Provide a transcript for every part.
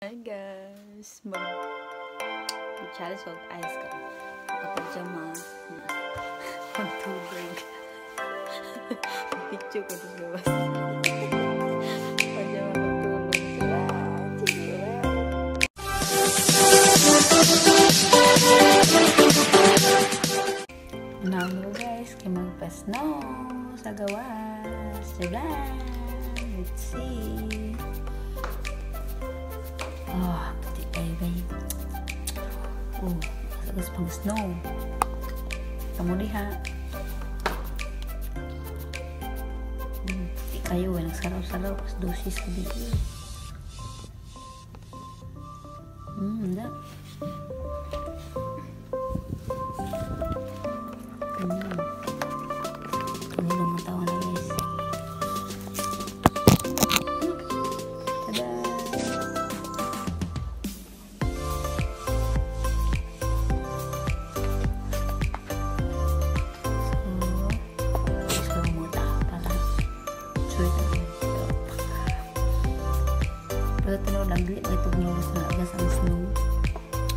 Hi guys, mag challenge og ice ka. Kapajama magtubig. Picture ko sa gawas. Pajama magtulog. Tara, tara. Now guys, kay magpa-snow sa gawas. Tara, let's see. Oh, puti kayo guys. Oh, sagas pang snow. Kamu diha. Puti kayo, eh, nagsaraw-saraw. Pas dosis ka di. Da. Tulong ang tawa na guys. Tada! So, mo ta para sure ta. Pero tinuod lang dili may tugnaw sa agas ang snow.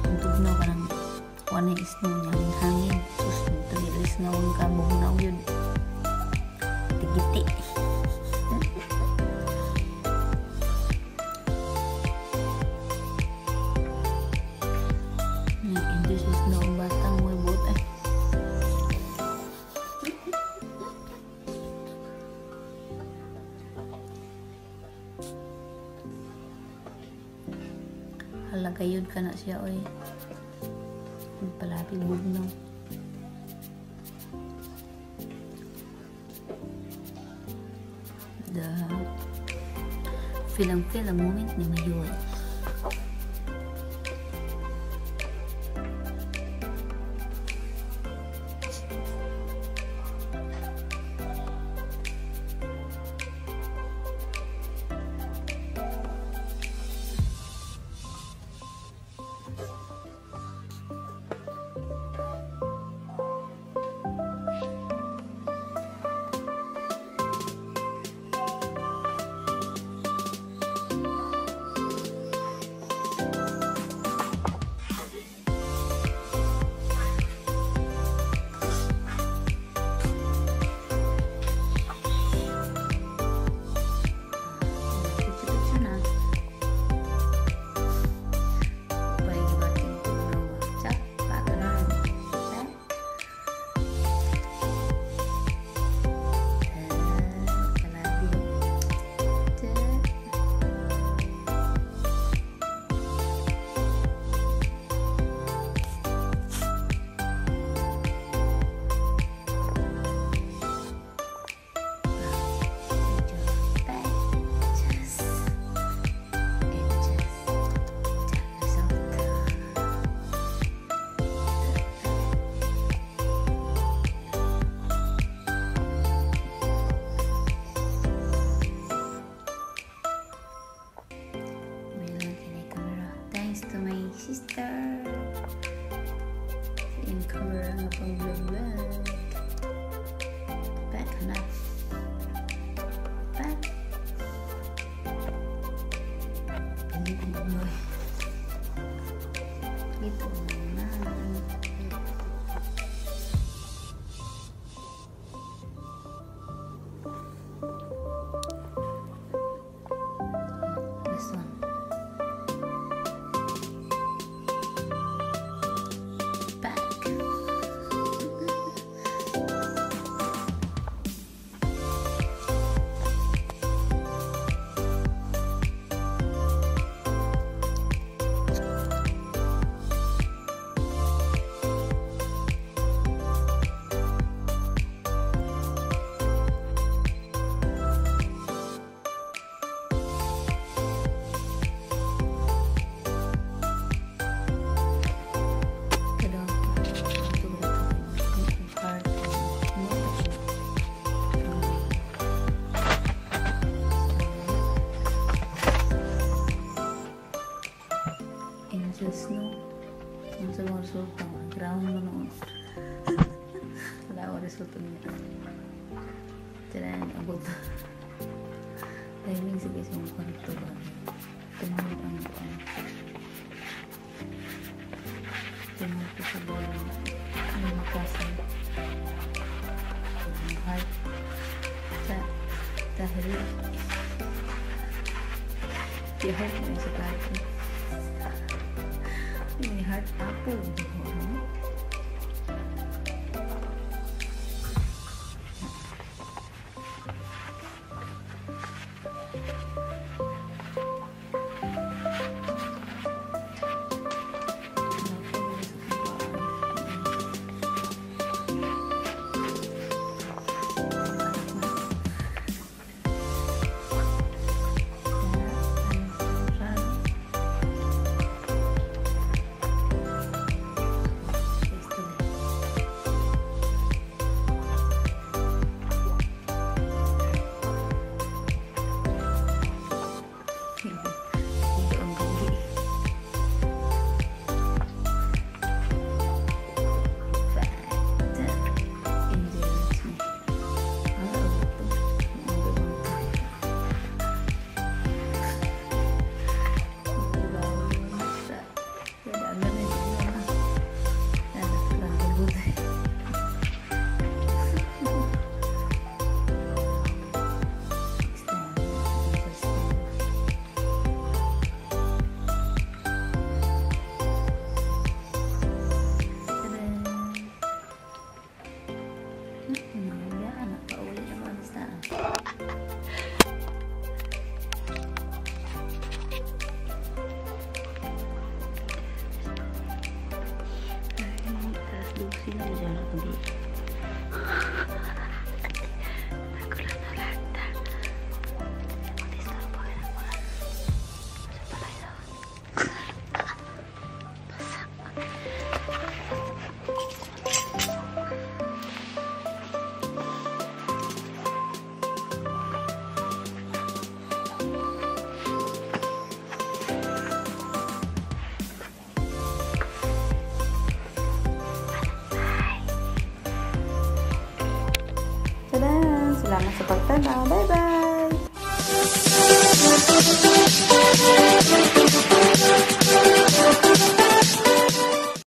Ang tugnaw kanang kuan na snow niya hangin. Sus, tugilis nga ang kabuhnaw yun. Tigiti. Nag-enjoy sa snow ang batang may buot ay. Hala, gayud ka na siya, oy. Palapit bugnaw. The feel ang moment ni Mayoy. Thanks to my sister in camera nga pang vlog vlog. Back na. Back. Dito na. This one. Angel snow. Ang sa mga resulta, ground mo noon. Wala akong resulta niya. Tira, abot. Timing sige sa mga kwarto ba. Tumulog ang Tingnan ko sa bola. Ano makasal? Ang heart. Sa dahil di heart mo sa plato. May heart apple. No? Salamat sa pagtanaw. Bye-bye!